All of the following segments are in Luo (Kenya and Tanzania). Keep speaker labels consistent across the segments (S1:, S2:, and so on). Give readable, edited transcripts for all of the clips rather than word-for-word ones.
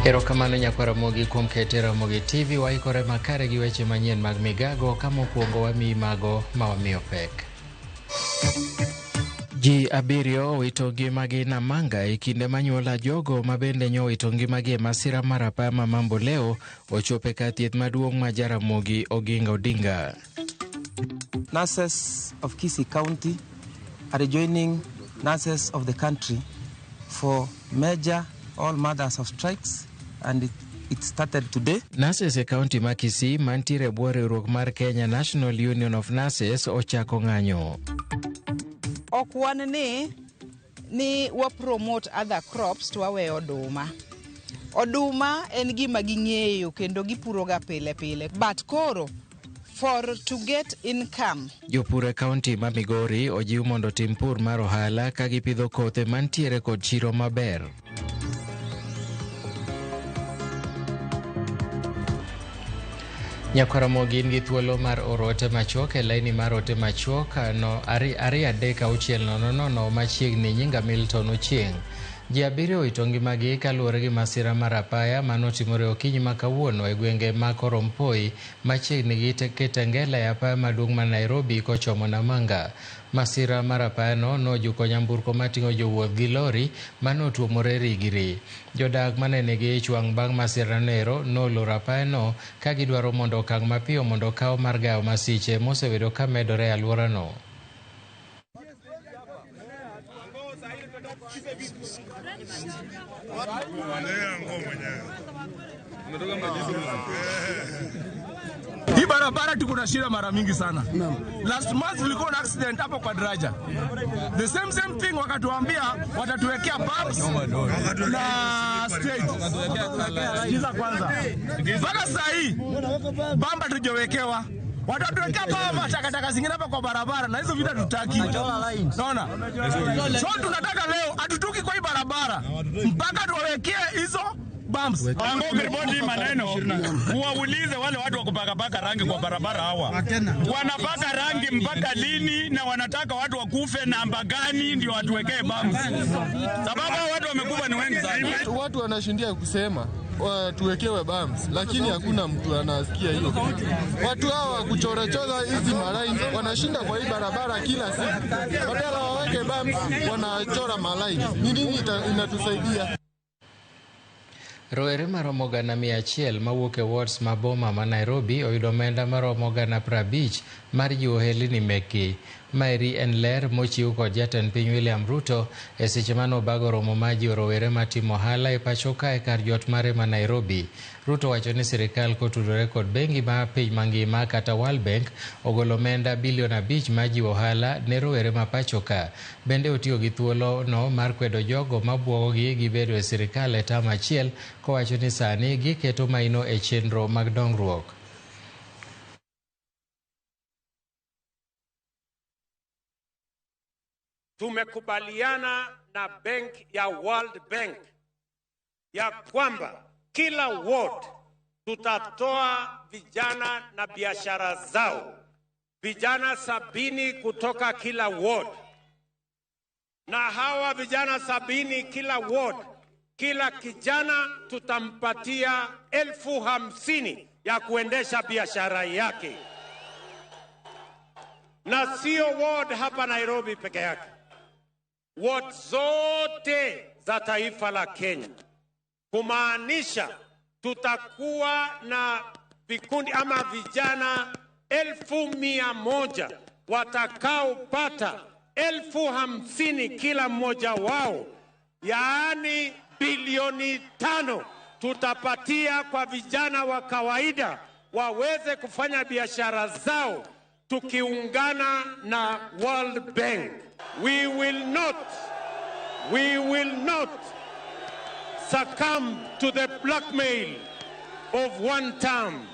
S1: Erokamano nyakwar Ramogi kuom kete Ramogi TV. Waikore makare gi weche manyien mag migago ka mokwongo wamiyi mago ma wamiyo pek. Ji abiriyo owito ngimagi Namanga e kinde ma nyuola jogo ma bende nyowito ngimagi e masira mar apaya ma Mamboleo ochopo e kar thieth maduong' ma Jaramogi Oginga Odinga.
S2: Nurses of Kisii County are joining nurses of the country for major all mothers of strikes and it started today.
S1: Nurses e kaunti ma Kisii mantiere e bwo riwruok mar Kenya National Union of Nurses ochako ng'anyo.
S3: Ok wan ni wa promote other crops to waweyo oduma. Oduma en gima ging'eyo kendo gipuroga pile pile. But koro for to get income.
S1: Jopur e kaunti ma Migori ojiw mondo otim pur mar ohala ka gipidho kothe mantiere kod chiro maber. Nyakwar Ramogi in gi thuolo mar oro ote machuok e laini mar ote machuok no 23600 machiegni nyinga Milton Ochieng'. Ji abiriyo owito ngimagi kaluwore gi masira mar apaya manotimore okinyi ma kawuono e gwenge ma Korompoi machiegni gi Kitengela e apaya maduong' ma Nairobi kochomo Namanga. Masira mar apayano nojuko nyamburko mating'o jowuoth gi lori manotuomore rigiri. Jodak mane nigi ich wang' bang' masirano ero noloro apayano ka gidwaro mondo okang' mapiyo mondo okaw mar gayo masiche mosebedo ka medore e alworano.
S4: Hii barabara tuko na shida mara mingi sana. Last month tulikuwa na accident hapo kwa daraja. The same thing wakatuambia watatuwekea pumps na stage. Sikiza kwanza. Mpaka saa hii bamba tujawekewa. Watatuwekea pamba takataka zingine hapa kwa barabara na hizo vitu hatutaki. Unaona? So tunataka leo hatutuki kwa hii barabara mpaka tuwawekee hizo bumps.
S5: Ripoti maneno uwaulize wale watu wa kupakapaka rangi kwa barabara hawa. Wanapaka rangi mpaka lini na wanataka watu wakufe namba gani ndio watuwekee bumps? Sababu hao watu wamekufa ni wengi sana.
S6: Watu wanashindia kusema tuwekewe bumps, lakini hakuna mtu anasikia hiyo. Watu hawa kuchorachora hizi malaini wanashinda kwa hii barabara kila siku. Badala waweke bumps wanachora malaini. Ni nini inatusaidia?
S1: Rowere maromo gana 100 mawuok e wards ma boma ma Nairobi oyudo omenda maromo gana 50 mar jiwo ohelni mekgi. Maeri en ler mochiw kod jatend piny William Ruto e seche mane obago romo mar jiwo rowere matimo ohala e pacho kae kar jot mare ma Nairobi. Ruto wacho ni sirikal kotudore kod bengi ma piny mangima kata World Bank ogolo omenda bilion 5 mar jiwo ohala ne rowere ma pacho ka. Bende otiyo gi thuolo no mar kwedo jogo mabuogogi gi bedo e sirikal e tam achiel kowacho ni sani giketo maino e chenro mag dongruok.
S7: Tumekubaliana na bank ya World Bank ya kwamba kila ward tutatoa vijana na biashara zao, vijana 70 kutoka kila ward. Na hawa vijana 70 kila ward, kila kijana tutampatia 50,000 ya kuendesha biashara yake. Na sio ward hapa Nairobi peke yake, ward zote za taifa la Kenya. Kumaanisha tutakuwa na vikundi ama vijana 100,000 watakaopata 50,000 kila mmoja wao, yaani bilioni 5 tutapatia kwa vijana wa kawaida waweze kufanya biashara zao tukiungana na World Bank. We will not succumb to the blackmail of one term.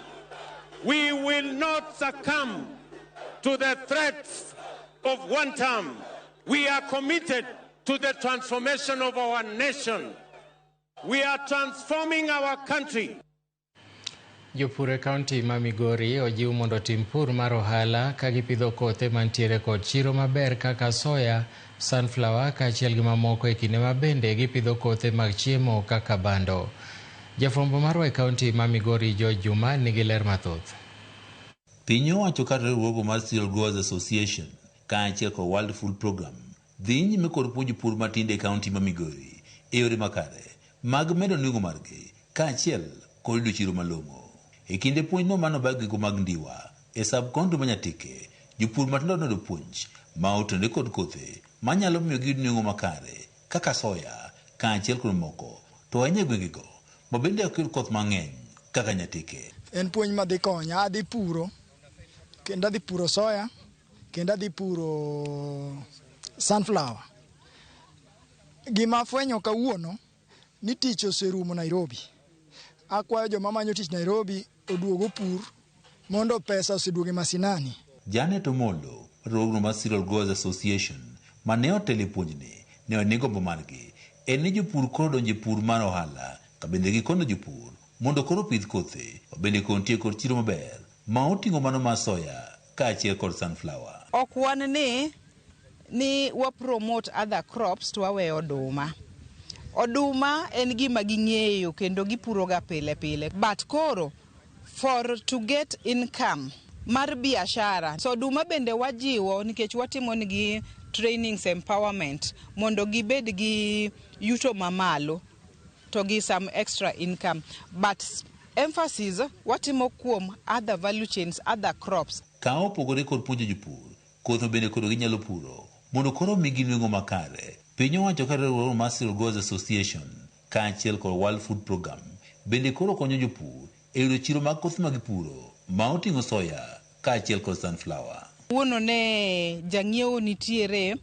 S7: We will not succumb to the threats of one term. We are committed to the transformation of our nation. We are transforming our country.
S1: Jopur e kaunti ma Migori ojiw mondo otim pur mar ohala ka gipidho kothe mantiere kod chiro maber kaka soya, sunflower kaachiel gi mamoko e kinde ma bende gipidho kothe mag chiemo kaka bando. Jafwambo marwa e kaunti ma Migori George Juma nigi ler mathoth.
S8: Piny owacho kar riwruogo mar Cereal Growers Association kaachiel kod World Food Program dhi nyime kod puonjo jopur matindo e kaunti ma Migori e yore makare mag medo nengo margi kaachiel kod yudo chiro malong'o. E kinde puonjno mano bag gigo mag Ndiwa e sub county ma Nyatike, jopur matindo noyudo puonj ma otenore kod kothe manyalo miyo giyud nengo makare kaka soya kaachiel kod moko to ahinya e gwengego ma bende ok yud koth mang'eny kaka Nyatike.
S9: En puonj madhi konya, adhi puro kendo adhi puro soya kendo adhi puro sunflower. Gima afwenyo kawuono ni tich oserumo Nairobi. Akwayo joma manyo tich Nairobi oduog opur mondo pesa oseduog e masinani.
S8: Janet Omolo, riwruogno mar Cereal Growers Association mane otelo e puonjni ne ni gombo margi en ni jopur koro donjo e pur mar ohala ka bende gikono jopur mondo koro opidh kothe ma bende koro nitie kod chiro maber ma oting'o mano mar soya kaachiel kod sunflower.
S3: Ok wan ni wa promote other crops to waweyo oduma. Oduma en gima ging'eyo kendo gipuro ga pile pile. But koro for to get income mar biashara. So oduma bende wajiwo nikech watimo nigi trainings empowerment mondo gibed gi yuto mamalo to gi some extra income. But emphasis watimo kuom other value chains, other crops.
S8: Ka opogore kod puonjo jopur, kothe bende koro ginyalo puro mondo koro migi nweng'o makare. Piny owacho ka riwruok mar Cereal Growers Association kaachiel kod World Food Program bende koro konyo jopur e yudo chiro mag kothe ma gipuro ma oting'o soya kaachiel kod sunflower.
S3: Wuono ne jang'iewo nitiere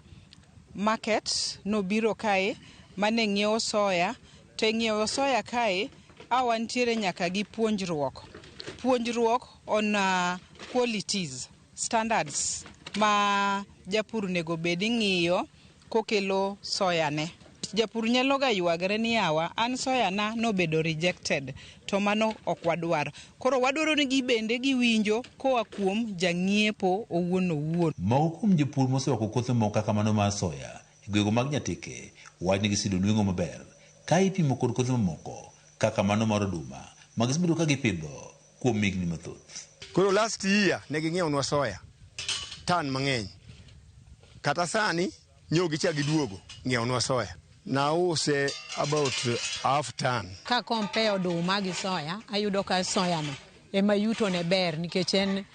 S3: market nobiro kae mane ng'iewo soya to e ng'iewo soya kae a wantiere nyaka gi puonjruok. Puonjruok on qualities, standards ma japur onego bed ng'iyo kokelo soya ne. Japur nyalo ga ywagre ni yawa an soya na nobedo rejected to mano ok wadwar. Koro wadwaro ni gibende giwinjo koa kuom jang'iepo owuon owuon.
S8: Moko kuom jopur moserwako kothe moko kaka mano mar soya e gwenge mag Nyatike wacho ni giseyudo nweng'o maber ka ipimo kod kothe mamoko kaka mano mar oduma ma gisebedo ka gipidho kuom higni mathoth.
S10: Koro last year ne ging'iewonwa soya tan mang'eny. Kata sani nyo gichak giduogo ng'iewonwa soya. Nause about half ton.
S11: Ka compare oduma gi soya, ayudo ka soya no ema yuto ne ber nikech en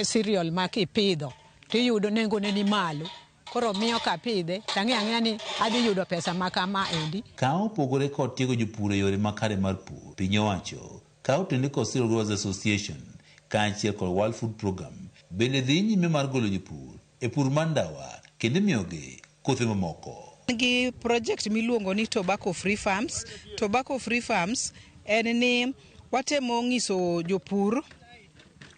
S11: cereal ma kipidho tiyudo nengo ne ni malo. Koro miyo kapidhe tang'eyo ang'eya ni adhi yudo pesa ma kama endi.
S8: Ka opogore kod tiego jopur e yore makare mar pur, piny owacho ka otenore kod Cereal Growers Association kaachiel kod World Food Program bende dhi nyime mar golo jopur e pur mar ndawa kendo imiyogi kothe mamoko.
S3: Gi project miluongo ni Tobacco Free Farms. Tobacco Free Farms en ni watemo ng'iso jopur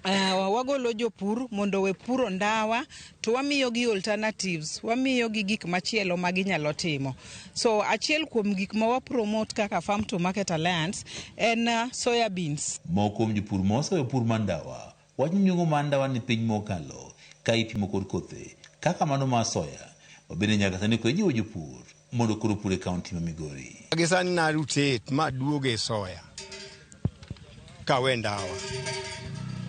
S3: wagolo jopur mondo we puro ndawa to wamiyogi alternatives, wamiyogi gik machielo ma ginyalo timo. So achiel kuom gik ma wapromote kaka Farm to Market Alliance en soya beans.
S8: Moko kuom jopur moseweyo pur mar ndawa wacho ni nweng'o mar ndawa ni piny mokalo ka ipimo kod kothe kaka mano mar soya ma bende nyaka sani koro ijiwo jopur mondo koro opur e kaunti ma Migori.
S10: Gi sani na rotate ma aduogo e soya kawe ndawa.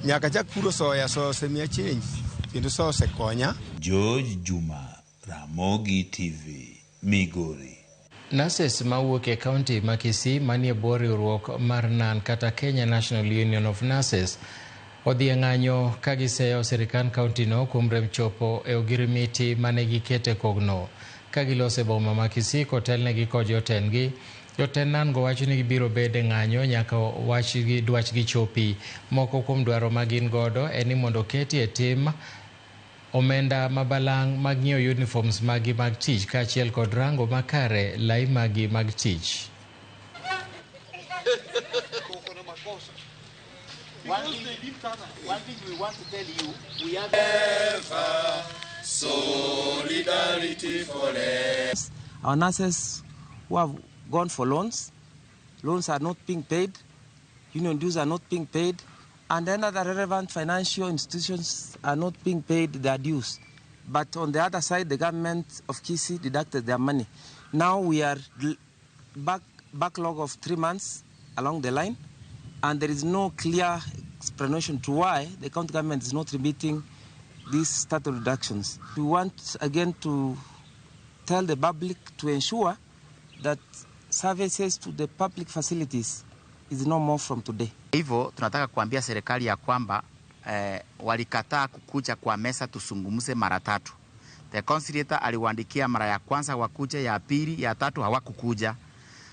S10: Nyaka chak puro soya, soya osemiya change kendo soya osekonya.
S8: George Juma, Ramogi TV, Migori.
S1: Nurses mawuok e kaunti ma Kisii manie bwo riwruok mar NAN kata Kenya National Union of Nurses odhi e ng'anyo ka giseyo sirikand kaunti no kuom rem chopo e ogirimiti mane gikete kogno. Ka giloso e boma ma Kisii kotelnegi kod jotendgi, jotend NAN go wacho ni gibiro bedo e ng'anyo nyaka wachgi dwachgi chopi. Moko kuom dwaro ma gin godo en ni mondo oketi e tim omenda mabalang' mag ng'iewo uniforms maggi mag tich kaachiel kod rango makare lai maggi mag tich.
S12: One thing we want to tell you, we are
S10: Solidarity forever.
S2: Our nurses who have gone for loans, loans are not being paid, union dues are not being paid, and then other relevant financial institutions are not being paid their dues. But on the other side, the government of Kisii deducted their money. Now we are backlog of 3 months along the line, and there is no clear explanation to why the county government is not remitting these statutory deductions. We want again to tell the public to ensure that services to the public facilities is no more from today.
S13: Hivyo tunataka kuambia serikali ya kwamba walikataa kukuja kwa meza tusungumze mara tatu. The conciliator aliwaandikia mara ya kwanza wakuja, ya pili, ya tatu hawakukuja.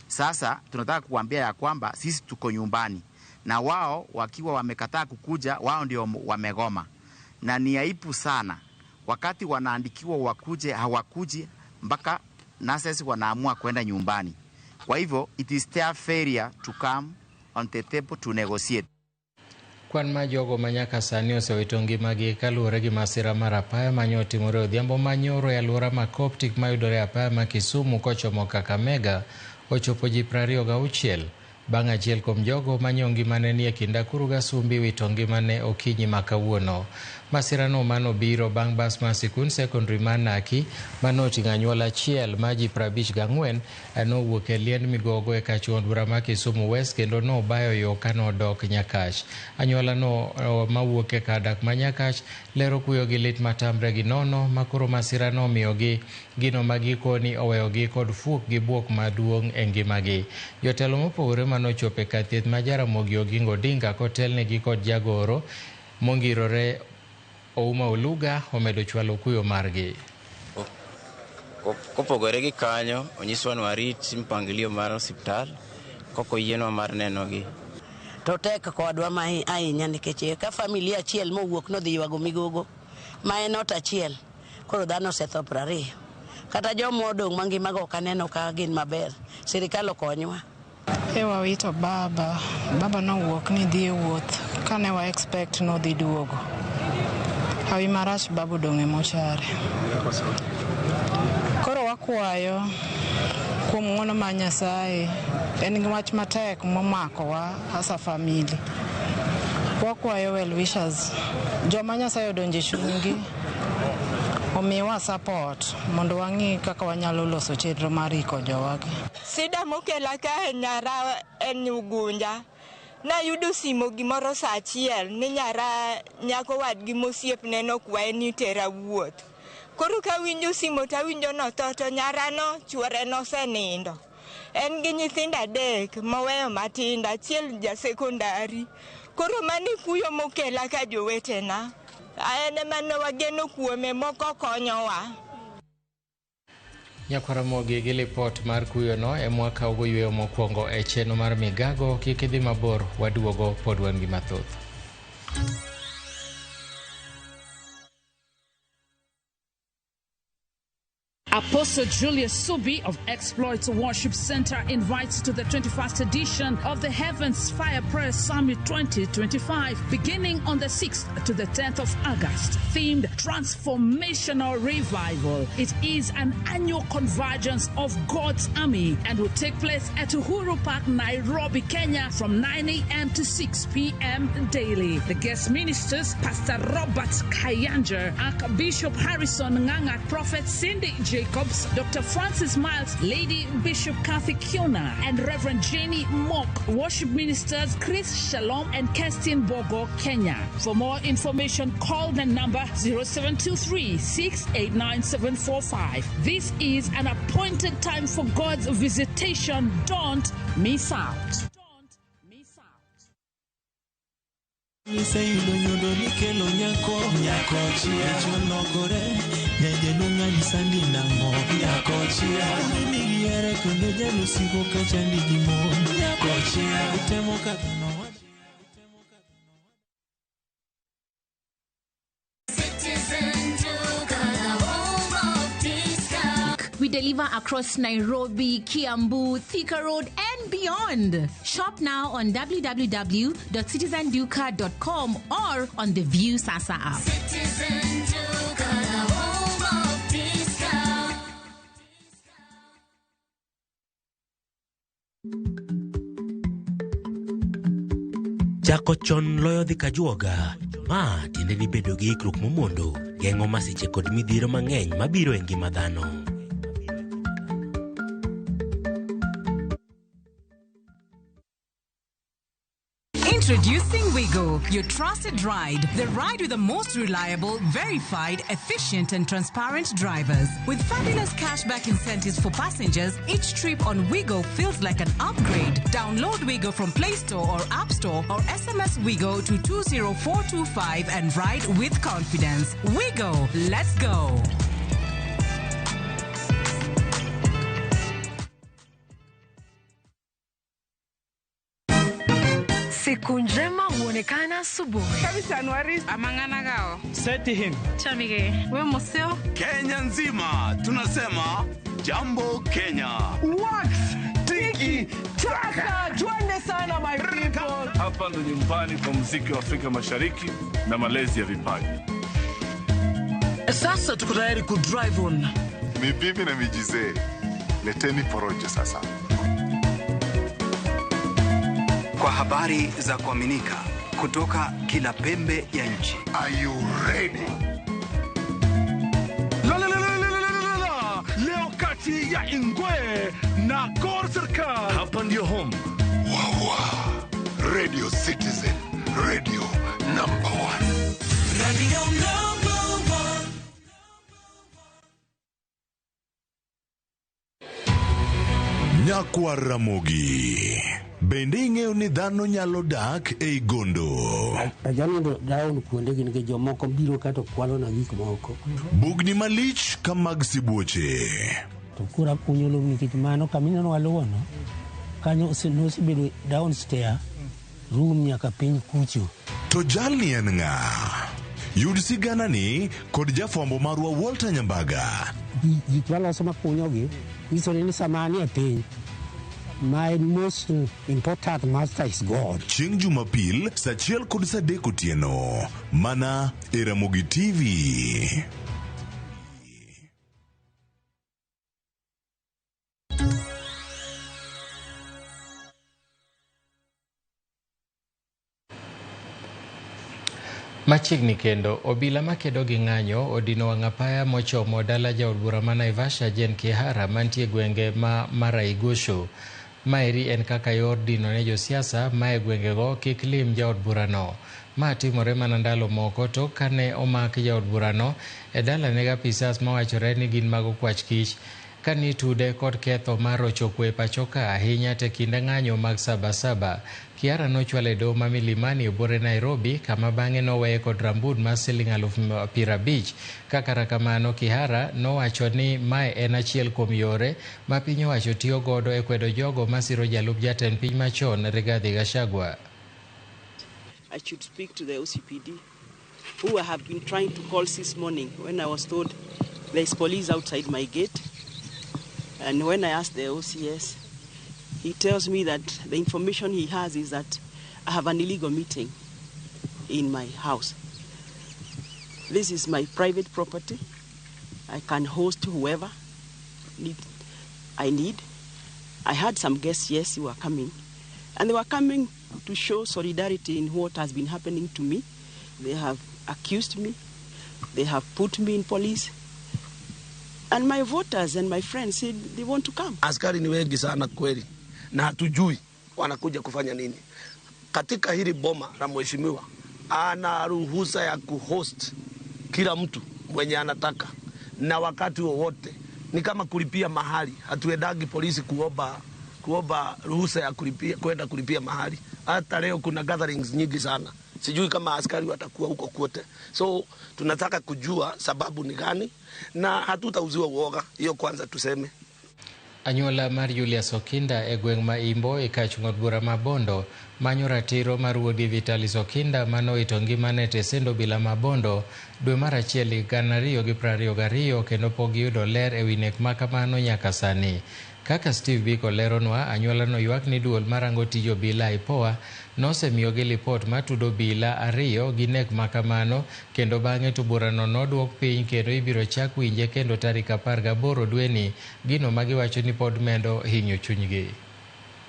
S13: Sasa tunataka kuambia ya kwamba sisi tuko nyumbani na wao wakiwa wamekataa kukuja, wao ndio wamegoma. Na ni aibu sana wakati wanaandikiwa wakuje hawakuji, mpaka nurses wanaamua kwenda nyumbani. Kwa hivyo it is their failure to come on the table to negotiate.
S1: Kwan mar jogo ma nyaka sani osewito ngimagi kaluwore gi masira mar apaya mane otimore odhiambo manyoro e alwora ma Coptic mayudore e apaya ma Kisumu kochomo Kakamega ochopo ji 26 bang' achiel kuom jogo manyo ngimane ni e kind Akuru gi Asumbi wito ngimane okinyi ma kawuono. Masirano manobiro bang' bas mar sikund sekondari mar Naki manoting'o anyuola achiel mar ji 54 nowuok e liend Migogo e kach od bura ma Kisumu West kendo nobayo yo kanodok Nyakach. Anyuola no mawuok e kar dak ma Nyakach lero kuyo gi lit matamre gi nono makoro masira nomiyogi gino ma gikoni oweyogi kod fuok gi buok maduong' e ngimagi. Jotelo mopogore manochopo e kar thieth ma Jaramogi Oginga Odinga kotelnegi kod jagoro mongirore Ouma Oluga omedo chwalo kuyo margi.
S14: Kopogore gi kanyo, onyiswa ni warit mpangilio mar osiptal kok oyienwa mar nenogi.
S15: To tek kodwa ma ahinya nikech ka familia achiel mowuok nodhi ywago Migogo ma en ot achiel, koro dhano osetho 20. Kata joma odong' mangimago ok aneno ka gin maber. Sirikal okonywa.
S16: E wawito baba, baba nowuok ni dhi e wuoth kane wa expect nodhi duogo. Hawi marach baba odong' e mochari. Koro wakwayo kuom ng'wono mar Nyasaye, en gi wach matek momakowa as a family. Wakwayo well wishers, joma Nyasaye odonjo e chunygi omiwa support mondo wang'i kaka wanyalo loso chenro mar iko jowagi.
S17: Sida mokela ka nyara en Ugunja. Nayudo simo gimoro saa achiel ni nyara nyako wadgi mosiepne nokwaye ni tera wuoth. Koro kawinjo simo tawinjo notho to nyarano chuore nosenindo. En gi nyithindo 3 moweyo matindo, achiel ja sekondari. Koro mano kuyo mokela ka jowetena. En ema ne wageno kuome moko konyowa.
S1: Nyakwaramogi gi lipot mar kuyono ema wakawogo yweyo mokwongo e chenro mar Migago. Kik idhi mabor, waduogo pod wan gi mathoth.
S18: Apostle Julius Subi of Exploits Worship Center invites to the 21st edition of the Heavens Fire Prayer Summit 2025, beginning on the 6th to the 10th of August, themed Transformational Revival. It is an annual convergence of God's army and will take place at Uhuru Park, Nairobi, Kenya, from 9 a.m. to 6 p.m. daily. The guest ministers, Pastor Robert Kayanja, Archbishop Harrison Nganga, Prophet Cindy Jacobs, Dr. Francis Miles, Lady Bishop Kathy Kiona, and Reverend Jenny Mock. Worship ministers Chris Shalom and Kerstin Bogo, Kenya. For more information, call the number 0723 689 745. This is an appointed time for God's visitation. Don't miss out.
S19: Iseyudo nyodo nikelo nyako nyako chia chologore nyajaluong' anyisa ni nang'o nyako chia migiere kendo jalusigo kachandi gi mon nyako chia utemo kaka nowacho.
S20: We deliver across Nairobi, Kiambu, Thika Road, and beyond. Shop now on www.citizenduka.com or on the View Sasa app.
S21: Citizen Duka, the home of discount.
S22: Chako chon loyo dhi kajuoga. Ma tiende ni bedo gi ikruok momondo geng'o masiche kod midhiero mang'eny mabiro e ngima dhano.
S4: Introducing Wigo, your trusted ride. The ride with the most reliable, verified, efficient, and transparent drivers. With fabulous cashback incentives for passengers, each trip on Wigo feels like an upgrade. Download Wigo from Play Store or App Store or SMS Wigo to 20425 and ride with confidence. Wigo, let's go.
S5: Siku njema huonekana asubuhi.
S3: Kabisa Anuari amang'ana gao.
S23: Seti him.
S5: Chamige. We moseo.
S24: Kenya nzima tunasema jambo Kenya.
S23: Wax tiki taka twende sana my people.
S25: Hapa ndo nyumbani kwa muziki wa Afrika Mashariki na malezi ya vipaji.
S23: Sasa tuko tayari ku drive on.
S26: Ni bibi na mijizee. Leteni porojo sasa.
S27: Kwa habari za kuaminika kutoka kila pembe ya nchi.
S26: Are you ready?
S24: La la la la la la la. Leo kati ya Ingwe na Gor Serikal. Hapa ndio home.
S26: Wawa. Radio Citizen. Radio number 1.
S19: Radio number 1.
S28: Nyakwar Ramogi. Bende ing'eyo ni dhano nyalo dak ei gondo.
S29: Ajanindo down kuondegi nikech jomoko biro kato kwalo na gik moko.
S28: Bugni malich ka mag sibuoche.
S29: To koro akunyo lowo nikech mano kamineno waluwono, kanyo nosebedo downstairs room nyaka piny kucho.
S28: To jalni en ng'a? Yud siganani kod jafwambo marwa Walter Nyambaga.
S29: Gik maloso makunyogi nyiso ni sama anie piny, my most important master is God.
S28: Chieng' Jumapil saa 1 kod saa 3 otieno. Mana e Ramogi TV.
S1: Machiegni kendo, obila makedo gi ng'anyo odino wang' apaya mochomo dala jaod bura ma Naivasha Jane Kihara mantie gwenge ma Maraigosho. Maeri en kaka yor dino ne josiasa ma e gwengego kik lim jaod burano. Ma timore mana ndalo moko tok kane omak jaod burano e dalane gi apisas mawachore ni gin mag okwach kich kani tude kod ketho mar rocho kwe pacho ka ahinya te kinde ng'anyo mag Sabasaba. Kihara nochwal e doho ma Milimani e buore Nairobi kama bang'e noweye kod rambun mar siling 50,000. Ka kata kamano Kihara nowacho ni mae en achiel kuom yore ma piny owacho tiyo godo e kwedo jogo masiro jalup jatend piny machon Rigathi Gachagua.
S30: I should speak to the OCPD, who I have been trying to call since morning when I was told there is police outside my gate. And when I asked the OCS, he tells me that the information he has is that I have an illegal meeting in my house. This is my private property. I can host whoever I need. I had some guests, yes, who were coming. And they were coming to show solidarity in what has been happening to me. They have accused me. They have put me in police. And my voters and my friends said they want to come.
S31: Askari ni wengi sana kweli na hatujui wanakuja kufanya nini. Katika hili boma la mheshimiwa ana ruhusa ya kuhost kila mtu mwenye anataka na wakati wowote. Ni kama kulipia mahali, hatuendagi polisi kuomba ruhusa ya kulipia, kwenda kulipia mahali. Hata leo kuna gatherings nyingi sana. Sijui kama askari watakuwa huko kote. So tunataka kujua sababu ni gani na hatutauziwa uoga. Hiyo kwanza tuseme.
S1: Anyuola mar Julius Okinda e gweng' ma Imbo e kach ng'od bura ma Bondo manyo ratiro mar wuodgi Vitalis Okinda manoito ngimane e tesend obila ma Bondo dwe mar achiel 2022 kendo pok giyudo ler ewi nek ma kamano nyaka sani. Kaka Steve Biko leronwa, anyuola no ywak ni duol marango tij obila IPOA nosemiyogi lipot matudo obila ariyo gi nek ma kamano kendo bang'e to burano noduok piny kendo ibiro chak winje kendo tarik 18 dweni, gino ma giwacho ni pod medo hinyo chunygi.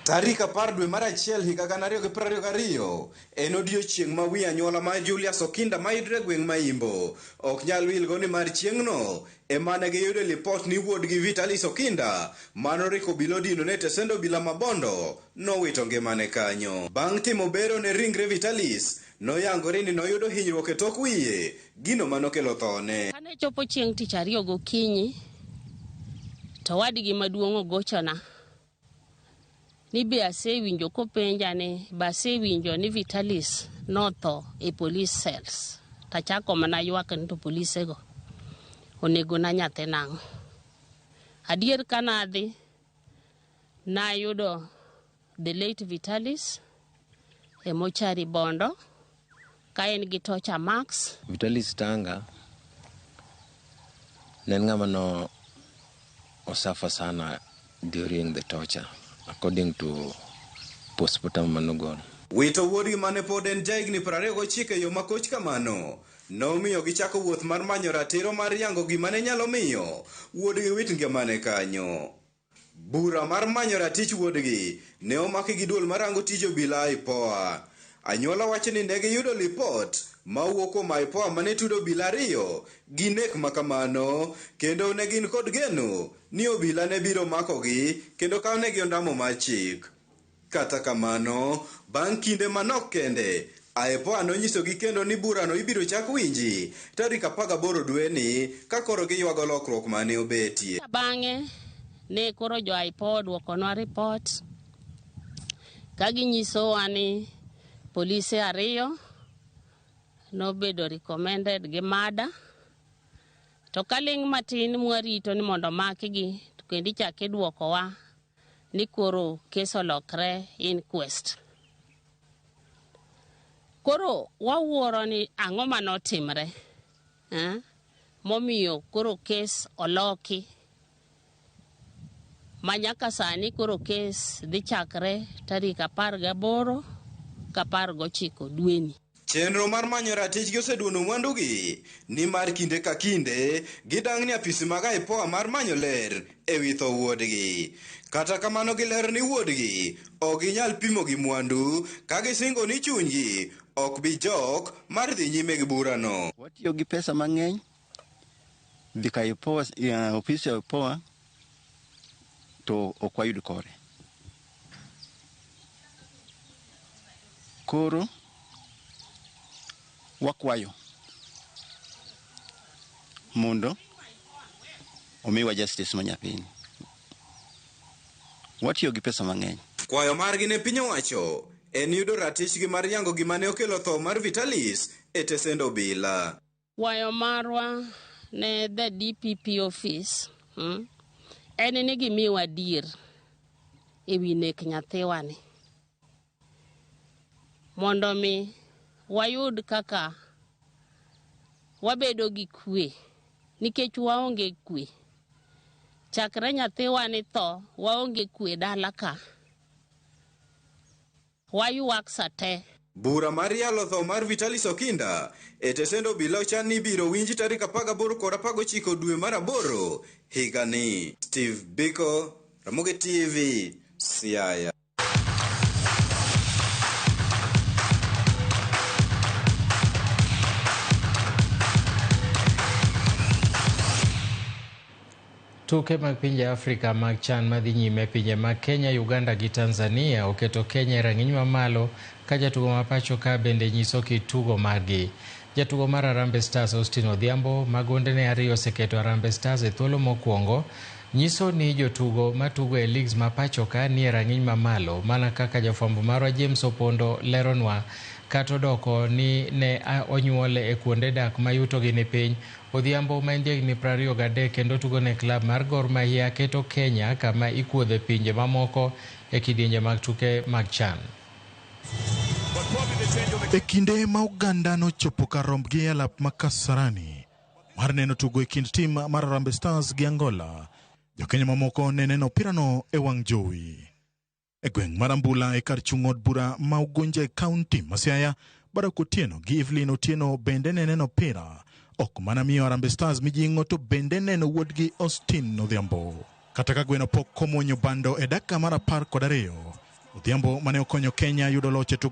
S2: Tarik 10 dwe mar achiel higa 2022 en odiechieng' ma wi anyuola mar Julius Okinda mayudre e gweng' ma Imbo ok nyal wilgo nimar chieng'no ema ne giyudo lipot ni wuodgi Vitalis Okinda manoriko obila odino ne tesend obila ma Bondo nowito ngimane kanyo. Bang' timo bero ne ringre Vitalis, noyangore ni noyudo hinyruok e tok wiye, gino manokelo thone.
S6: Kane chopo chieng' tich ariyo gokinyi, to wadgi maduong' ogochona ni be asewinjo kopenja ni be asewinjo ni Vitalis notho e police cells. Tachako mana ywak ni to polisego onego na nyathi nang'o. Adier kanadhi, nayudo the late Vitalis e mochari Bondo ka en gi tocha max.
S7: Vitalis Tanga ne en ng'ama no osuffer sana during the torture according to postmortem manogol.
S2: Wito wuodgi mane pod en jahigni 29 e yo makoch kamano nomiyo gichako wuoth mar manyo ratiro mar yango gima ne nyalo miyo wuodgi wit ngimane kanyo. Bura mar manyo ratich wuodgi ne omaki gi duol marango tij obila IPOA. Anyuola wacho ni ne giyudo lipot mawuok kuom IPOA mane tudo obila ariyo gi nek makamano kendo ne gin kod geno ni obila ne biro makogi kendo kawnegi ondamo mar chik. Kata kamano, bang' kinde manok kende, IPOA nonyisogi kendo ni burano ibiro chak winji tarik 18 dweni ka koro giywago lokruok mane obetie.
S6: Bang'e ne koro jo IPOA oduokonwa report ka ginyisowa ni polise ariyo nobedo recommended gi murder. To kaling' matin mwarito ni mondo makgi to kendo ichak iduokowa ni koro kes olokre inquest. Koro wawuoro ni ang'o manotimre momiyo koro kes oloki ma nyaka sani koro kes dhi chakre tarik 18 ka 19 dweni.
S2: Chenro mar manyo ratichgi oseduono mwandugi nimar kinde ka kinde gidang' ni apisi mag IPOA mar manyo ler ewi tho wuodgi. Kata kamano giler ni wuodgi ok ginyal pimo gi mwandu ka gisingo ni chunygi ok bi jok mar dhi nyime gi burano.
S8: Watiyo gi pesa mang'eny dhi ka IPOA, ofis ya IPOA to ok wayud kore. Koro wakwayo mondo omiwa justice manyapiny. Watiyo gi pesa mang'eny.
S2: Kwayo margi ne piny owacho en yudo ratichgi mar yango gima ne okelo tho mar Vitalis e tesend obila.
S6: Kwayo marwa ne the DPP office en ni gimiwa adier ewi nek nyathiwani mondo mi wayud kaka wabedo gi kwe nikech waonge kwe. Chakre nyathiwani tho waonge kwe dala ka. Waywak sate.
S2: Bura mar yalo tho mar Vitalis Okinda e tesend obila ochan ni ibiro winji tarik 18 kod 19 dwe mar 8 higani. Steve Biko, Ramogi TV, Siaya.
S1: Tuke mag pinje Afrika mag CHAN madhi nyime pinje mag Kenya, Uganda gi Tanzania oketo Kenya e rang'iny mamalo ka jatugo ma pacho ka bende nyiso kit tugo margi. Jatugo mar Harambee Stars Austin Odhiambo ma gondene ariyo oseketo Harambee Stars e thuolo mokwongo nyiso ni jotugo matugo e leagues ma pacho ka nie rang'iny mamalo mana kaka jafwambo marwa James Opondo leronwa kata odoko ni ne onyuole e kuonde dak ma yutogi ni piny. Odhiambo ma en jahigni 23 kendo tugo ne klab mar Gor Mahia keto Kenya kama ikuodhe pinje mamoko e kidienje mag tuke mag CHAN.
S9: E kinde ma oganda nochopo kar rombgi e alap ma Kasarani mar neno tugo e kind tim mar Harambee Stars gi Angola, jokenya mamoko ne neno opirano e wang' jowi. E gweng' mar Ambula e kar chung' od bura ma Ugunja e kaunti ma Siaya, Barack Otieno gi Evelyn Otieno bende ne neno opira, ok mana miyo Harambee Stars mijing'o to bende neno wuodgi Austin Odhiambo. Kata ka gweno pok omuonyo bando e dakika mar 12, Odhiambo mane okonyo Kenya yudo loch e tukgi